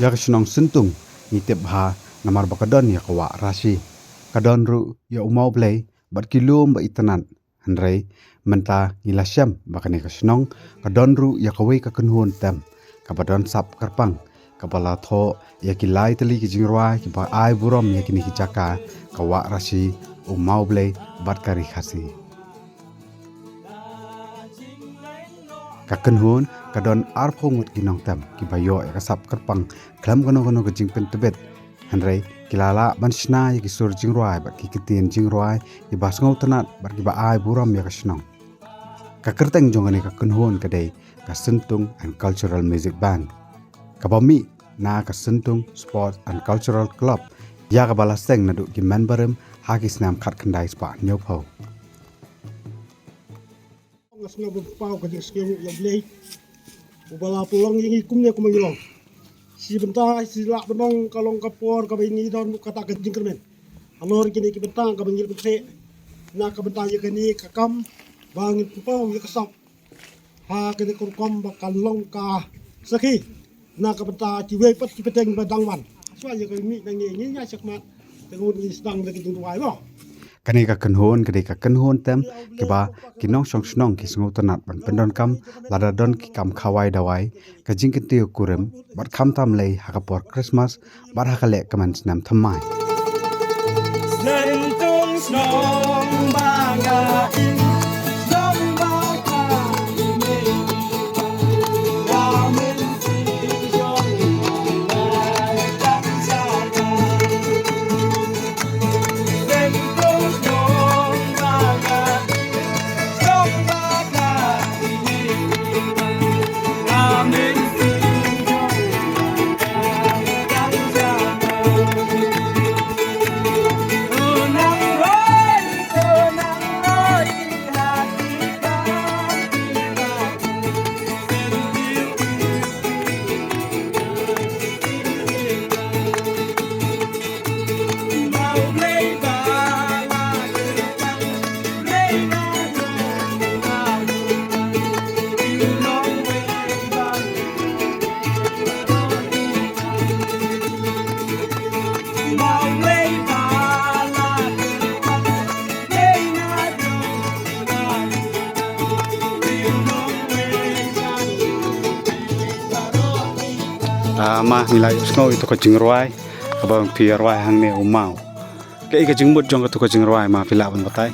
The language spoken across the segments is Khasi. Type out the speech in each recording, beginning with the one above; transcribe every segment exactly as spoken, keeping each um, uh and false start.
Ïa ka shnong Syntung ngi tip bha namar ba ka don ïa ka wah Rashi. Ka don ruh ïa u Mawblei bad ki lum ba itynnad. Hynrei mynta ngi la shem ba kane ka shnong ka don ruh ïa kawei ka kynhun tem kaba don sap kyrpang, kaba la thoh ïa ki lai tylli ki jingrwai kiba ai burom ïa kine ki jaka, ka wah Rashi, u Mawblei bad ka Ri Khasi. Ka kynhun ka don arphew ngut ki nongtem kiba ïoh ïa ka sap kyrpang khlem kano kano ka jingpyntbit. Hynrei ki la lah ban shna ïa ki sur jingrwai bad ki ktien jingrwai kiba sngewtynnad bad kiba ai burom ïa ka shnong. Ka kyrteng jong kane ka kynhun ka dei ka Syntung and Cultural Music Band, kaba mih na ka Syntung Sports and Cultural Club, ïa kaba la seng naduh ki mynbarim ha ki snem khatkhyndai spah hynñiewphew. Nga sngew ba paw ka jingsngew ïa U Blei uba la pynlong ïa ngi kumne kumba ngi long. Shi bynta shi lah ban ong ka long ka por kaba ngi don kata ka jingkyrmen. Halor kine ki bynta kaba ngi la pyntheh na ka bynta ïa kane ka kam ba ngin pynpaw ïa ka sap ha kane ka rukom ba kan long ka sakhi na ka bynta kiwei pat ki pateng ba dang wan. Shuwa ïa ka mih na ngi, ngi ïa shakmat te ngut ngi sdang da ka jingduwai mo. Kane ka kynhun ka dei ka kynhun tem kiba ki nongshong shnong ki sngewtynnad ban pyndonkam lada don ki kam khawai dawai, ka jingkyntiew kurim bad khamtam lei ha ka por Christmas bad ha ka lehkmen snem thymmai. Ah, ma ngi la ïohsngew ïa kato ka jingrwai kaba phi rwai hangne, u maw. Kaei ka jingmut jong kato ka jingrwai, ma phi lah ban batai?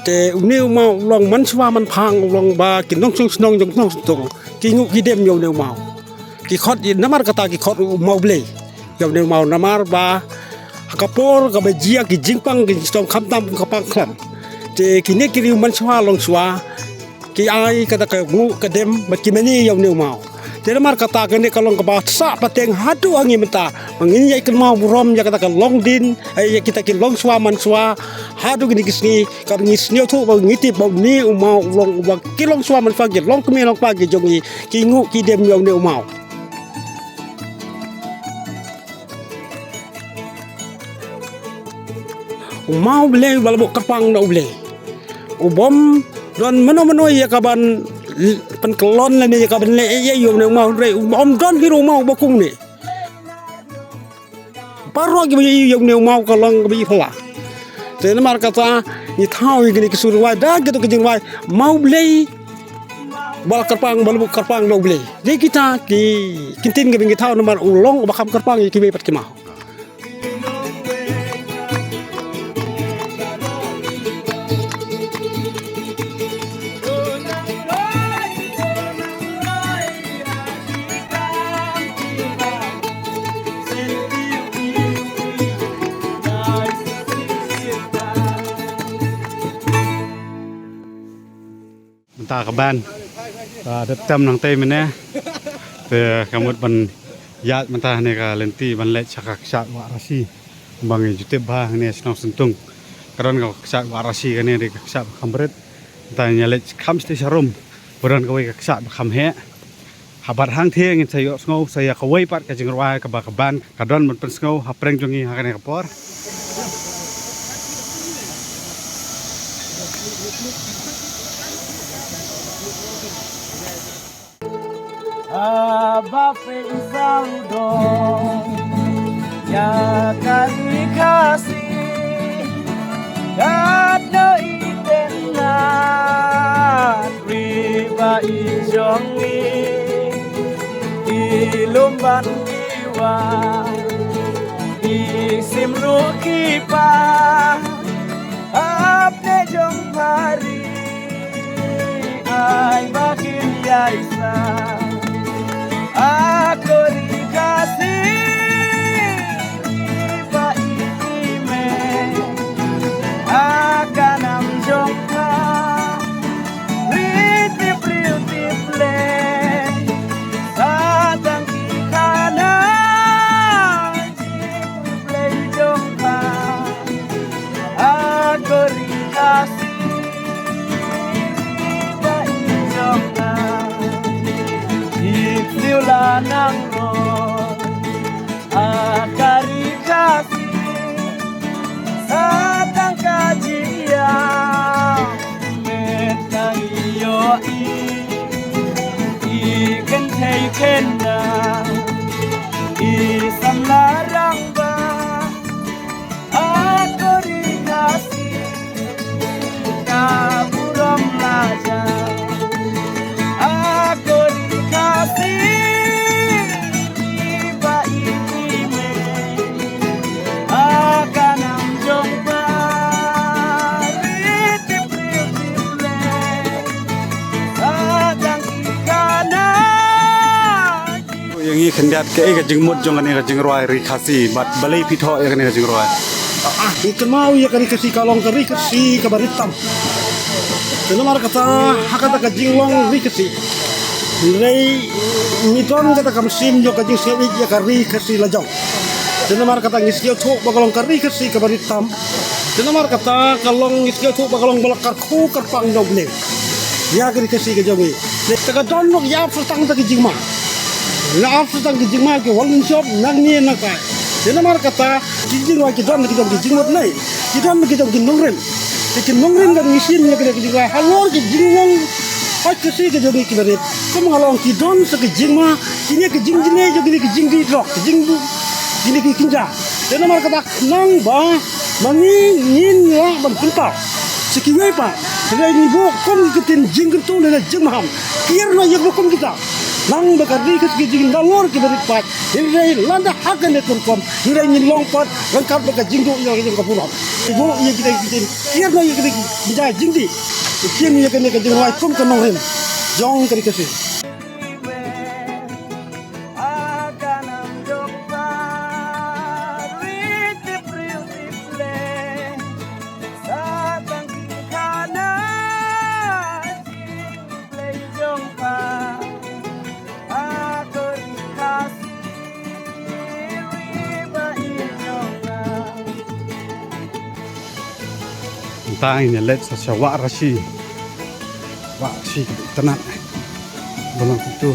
Te une u maw u long man shuwa man phang, u long ba ki nongshong shnong jong shnong shnong ki nguh ki dem ïa une u maw. Ki khot ïa, namar kata ki khot u Mawblei ïa une u maw, namar ba ha ka por kaba jia ki jingpang ki jingshitom khamtam ka pang khlem. Te kine ki riew man shuwa long shuwa ki ai kata ka nguh ka dem bad ki mane ïa une u maw. Te namar kata kane ka long kaba sah pateng haduh ha ngi mynta ba ngin ïai kynmaw burom ïa kata ka long dien, eh, ïa kita ki long shuwa man shuwa haduh kine ki sngi. Kaba ngi sngewthuh ba ngi tip ba une u maw u long uba ki long shuwa man shuwa ki long kmie long kpa ki jong ngi ki nguh ki dem ïa une u maw. U Mawblei uba la buh kyrpang na U Blei. U bym don mano mano ïa kaban pynkyllon lane ïa kaban leh ïa une u maw, hynrei u bym don hi ruh u maw uba kum une. Baroh kiba ïohi ïa une u maw ka long kaba ïohi phylla. Te namar kata ngi thaw ïa kine ki sur rwai da kito ki jingrwai Mawblei ba la kyrpang, ba la buh kyrpang na U Blei. Dei kita ki ktien kiba ngi thaw namar u long uba kham kyrpang ïa kiwei pat ki maw. Mynta ka band, ah, dep tem nangtei mynne. Te ka mut ban ïaid mynta hangne ka lynti ban leit sha ka kshaid Wah Rashi. Ba ngi ju tip ba hangne shnong Syntung ka don ka kshaid Wah Rashi, kane dei ka kshaid ba kham rit. Mynta ngi leit kham shatei sharum ba don kawei ka kshaid ba kham heh. Haba hangtei ngin sa ïohsngew sa ïa kawei pat ka jingrwai kaba ka band ka don ban pynsngew ha pdeng jong ngi ha kane ka por. Ba pynsaw dong ïa ka ri Khasi, katno i tynat ri ba i jong i, i lum ban i wah, i sim ruh ki pa. Hapdeng jong pha ri, ai ba kin ïaisah. A ko ri Khasi, ri ba i i me. A ka nam jong pha, ri tip briew tip le. Sa tang ki khana, Blei jong nga, a ko ri Khasi, ba i jong nga. Ïeit siew la nang roi, a ka ri Khasi, sa tang ka jingïap. Met na ïohi, i kynthei khynnah, i samla rangbah, a ko ri Khasi, ka burom la jia. A ko ri Khasi, ri ba i i me. A ka nam jong pha, ri tip briew tip le. Sa tang ki khana. Ïa ngi khyndiat kaei ka jingmut jong kane ka jingrwai Ri Khasi bad balei phi thoh ïa kane ka jingrwai? Ngi kynmaw ïa ka Ri Khasi ka long ka Ri Khasi kaba rit tam. Te namar kata ha kata ka jinglong Ri Khasi, hynrei ngi don kata ka mynsiem jong ka jingsngewbha ïa ka Ri Khasi la jong. Te namar kata ngi sngewthuh ba ka long ka Ri Khasi kaba rit tam. Te namar kata ka long, ngi sngewthuh ba ka long ba la kyrkhu kyrpang jong U Blei ïa ka Ri Khasi ka jong ngi. Te ka don ruh ïa pyrshang tang ki jingma. La ap sa tang ki jingma ki wal ngi shop nang ni nang kai. Te namar kata ki jingwai ki don ki don ki jingmut nei. Ki don ki don ki nongrim. Te ki nongrim kan ngi sngewbha ïa ki don ki jingwai halor ki jinglong. Hoi ki si ki jong ki barit. Kum nga long ki don sa ki jingma. Kine ki jingjngai jong kine ki jingdih drok ki jingbu. Kine ki kynja. Te namar kata nang ba ma ngi ngin ïa ban pynpaw. Sa kiwei pat. Hynrei ngi buh kum ki ktien jingkyntu lane jingmaham. Kiar na ïa ka kum kita. Nang ba ka ri ka ki jing nalor ki barit pat. Hynrei lada ha kane ka rukom. Hynrei ngin long pat ryngkat bad ka jingduh ïa ka jong ka burom. Ngi buh ïa kita ki ktien. Kiar na ïa kita ki jingdih. Kiar na ïa kane ka jingrwai kum ka nongrim jong ka ri ka si. Mynta ngin ïa leit sa sha Wah Rashi. Wah Rashi ka dei tnat. Ba long kumtu.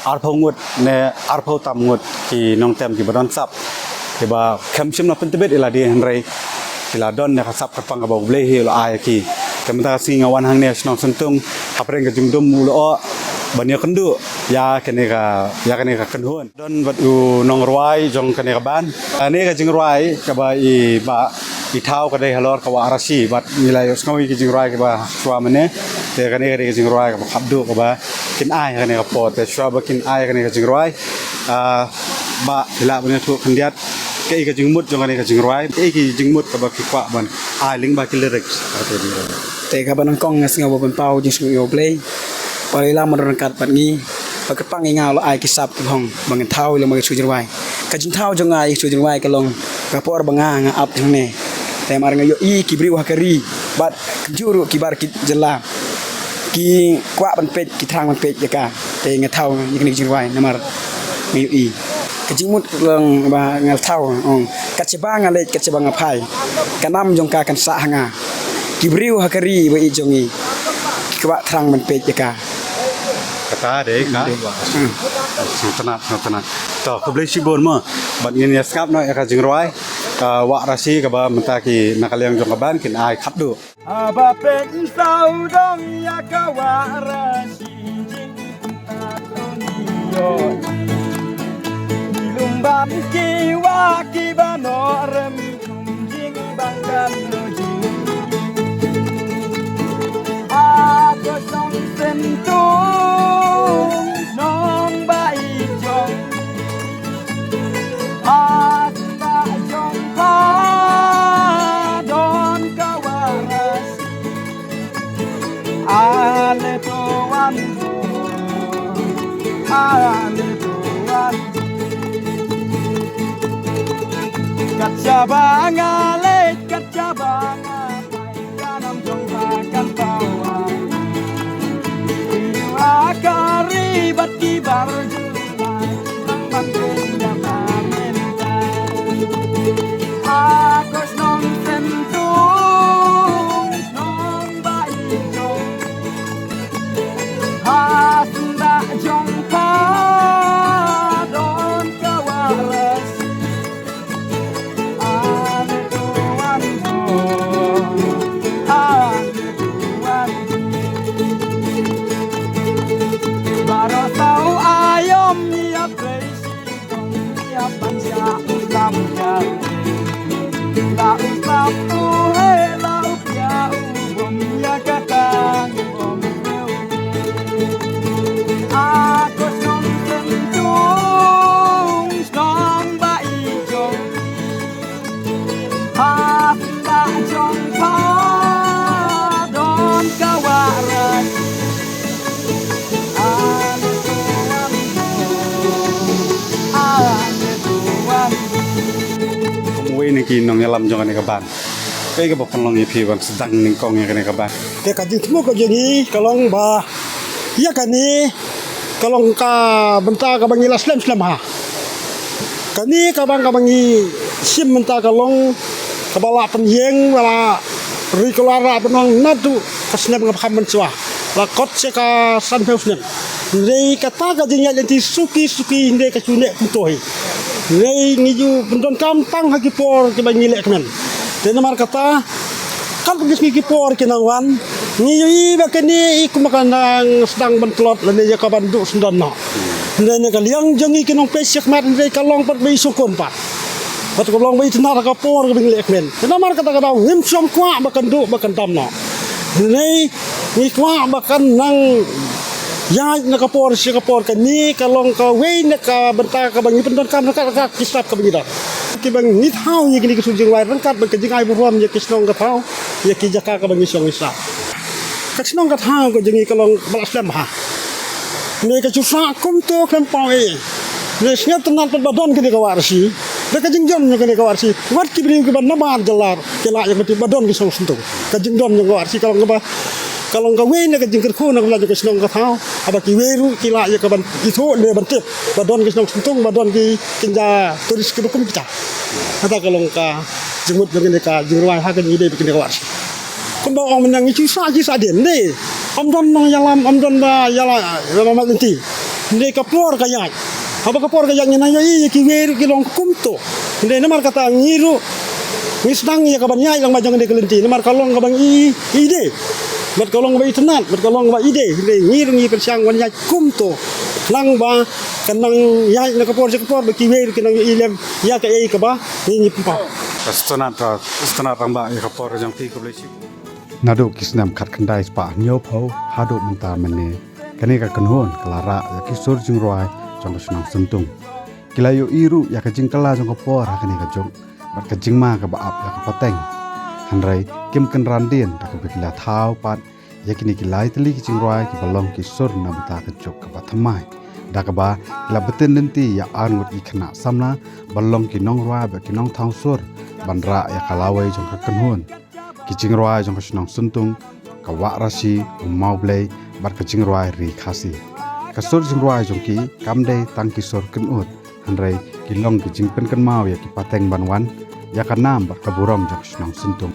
Arphew ngut ne arphew tam ngut ki nongtem kiba don sap, kiba khlem shym la pyntbit ïa lade, hynrei ki la don ïa ka sap kyrpang kaba U Blei hi u la ai ïa ki. Te mynta ka sngi nga wan hangne shnong Syntung, hapdeng ka jingdum u lyoh ban ïakynduh ïa kane ka, ïa kane ka kynhun. Don bad u nongrwai jong kane ka band. Kane ka jingrwai kaba i ba i thaw ka dei halor ka Wah Rashi, bad ngi la ïohsngew ïa ki jingrwai kiba shuwa mynne. Te kane ka dei ka jingrwai kaba khadduh kaba kin ai kane ka por. Te shuwa ba kin ai kane ka jingrwai, ah, ba phi lah ban ïathuh khyndiat kaei ka jingmut jong kane ka jingrwai, kaei ka jingmut kaba ki kwah ban ai lyngba ki lyrics. Te kaba nyngkong nga sngew ba pynpaw jingsngew ïa U Blei. Ba la ïalam ryngkat bad ngi. Ba kyrpang ïa nga u la ai ki sap ki hong ba ngan thaw ïa lade ki shu jingrwai. Ka jingthaw jong nga ïa ki shu jingrwai ka long ka por ba nga nga ap hangne. Te mar nga ïohi ki briew ha ka ri bad kumjuh ruh ki bar ki jylla ki kwah ban peit, ki thrang ban peit ïa ka. Te nga thaw ïa kane ka jingrwai namar nga ïohi. Ka jingmut ka long ba nga thaw, ong, kat shaba nga leit, kat shaba nga phai, ka nam jong ka kan sah ha nga. Ki briew ha ka ri ba ïeit jong ngi ki kwah thrang ban peit ïa ka. Kata dei ka. Hmm. Sngewtynnat, sngewtynnat. To, khublei shibun mo. Bad ngin ïa sngap noh ïa ka jingrwai ka Wah Rashi kaba mynta ki na ka liang jong ka band kin ai khatduh. Haba pynsaw dong ïa ka Wah Rashi jingpyntat ong ïoh. Ki lum bam ki wah kiba noh rem kum jingbang kan lo jing. A ko song sentu nong bai jong. A ta jong pa don ka Wah Rashi. Ale tuan, ale tuan. Kat shaba nga leit, kat shaba nga pai, ka nam jong ka kan pawa. Ïa ka ri bad ki bar jong ka, nang ban kum ïa ka mynta. A ko shnong Sentung, shnong ba ïeit jong. Ha senda jong pha don ka Wah Rashi. Ani tuan jong, ani tuan. Baroh saw aïom ïa phi. Kum uwei na ki nongïalam jong kane ka band, kaei kaba pynlong ïa phi ban sdang nyngkong ïa kane ka band? Te ka jingthmu ka jong ngi ka long ba ïa kane ka long ka bynta kaba ngi la slem slem ha. Kane ka bang kaba ngi shim mynta ka long kaba la pynïeng, ba la ri ka la rah pynong naduh ka snem kaba kham mynshuwa. La kot sha ka sanphew snem. Hynrei kata ka jingïaid lynti suki suki hynrei ka shu neh kumto hi. Hynrei ngi ju pyndonkam tang ha ki por kiba ngi leh kmen. Te namar kata, katba ki sngi ki por ki nang wan, ngi ïohi ba kane i kum ka nang sdang ban tlot lane ïa ka ban duh syndon noh. Hynrei na ka liang jong ngi ki nongpeit shakhmat hynrei ka long pat ba i shongkun pat. Bad ka long ba i tynnat ha ka por kaba ngi leh kmen. Te namar kata ka daw ngim shym kwah ba kan duh ba kan dam noh. Hynrei ngi kwah ba kan nang ïaid na ka por sha ka por. Kane ka long kawei na ka bynta kaba ngi pyndonkam ryngkat ryngkat ki sap kaba ngi don. Kiba ngi thaw ïa kine ki sur jingrwai ryngkat bad ka jingai burom ïa ki shnong ka thaw, ïa ki jaka kaba ngi shong ngi sah. Ka shnong ka thaw ka jong ngi ka long ba la slem ha. Ne ka shu sah kumto khlem paw ei. Ne sngewtynnat pat ba don kane ka Wah Rashi. Da ka jingjop jong kane ka Wah Rashi, wat ki briew kiba nabar jylliew ki lah ïa ka ban tip ba don ki shnong Sentung. Ka jingdon jong ka Wah Rashi ka long kaba, ka long kawei na ka jingkyrkhu na ka bynta jong ka shnong ka thaw. Haba kiwei ruh ki lah ïa ka ban ithuh ne ban tip ba don ki shnong Sentung, ba don ki kynja tourist kiba kum kita. Kata ka long ka jingmut jong kane ka jingrwai ha kane ngi dei bad kane ka Wah Rashi. Kumba ong mynne ngi shu sah shisha dien ne. Ym don nongïalam, ym don ba ïalam, ïalam lynti. Hynrei ka por ka ïaid. Haba ka por ka ïaid ngi nang ïohi ïa kiwei ruh ki long kumto. Hynrei namar kata ngi ruh ngi sdang ïa ka ban ïaid lang ba jong kane ka lynti namar ka long kaba ngi i dei. Bad ka long ba itynnat, bad ka long ba i dei. Hynrei ngi ruh ngi pyrshang ban ïaid kumto. Lang ba ka nang ïaid na ka por sha ka por ba kiwei ruh ki nang ïohi lem ïa kaei kaba ngi ngi pynpaw. Ka sngewtynnat, ka sngewtynnat rangbah ïa ka por jong phi, khublei shibun. Naduh ki snem khatkhyndai spah hynñiewphew haduh mynta mynne, kane ka kynhun ka la rah ïa ki sur jingrwai jong ka shnong Sentung. Ki la ïohi ruh ïa ka jingkylla jong ka por ha kane ka juk bad ka jingma kaba ap ïa ka pateng. Hynrei kim kynran dien da kaba ki la thaw pat ïa kine ki lai tylli ki jingrwai kiba long ki sur na bynta ka juk kaba thymmai. Da kaba ki la btin lynti ïa arngut ki khynnah samla ban long ki nongrwai bad ki nongthaw sur ban rah ïa ka lawei jong ka kynhun. Ki jingrwai jong ka shnong Sentung, ka Wah Rashi, u Mawblei bad ka jingrwai Ri Khasi. Ka sur jingrwai jong ki kam dei tang ki sur kynud, hynrei ki long ki jingpynkynmaw ïa ki pateng ban wan, ïa ka nam bad ka burom jong ka shnong Sentung.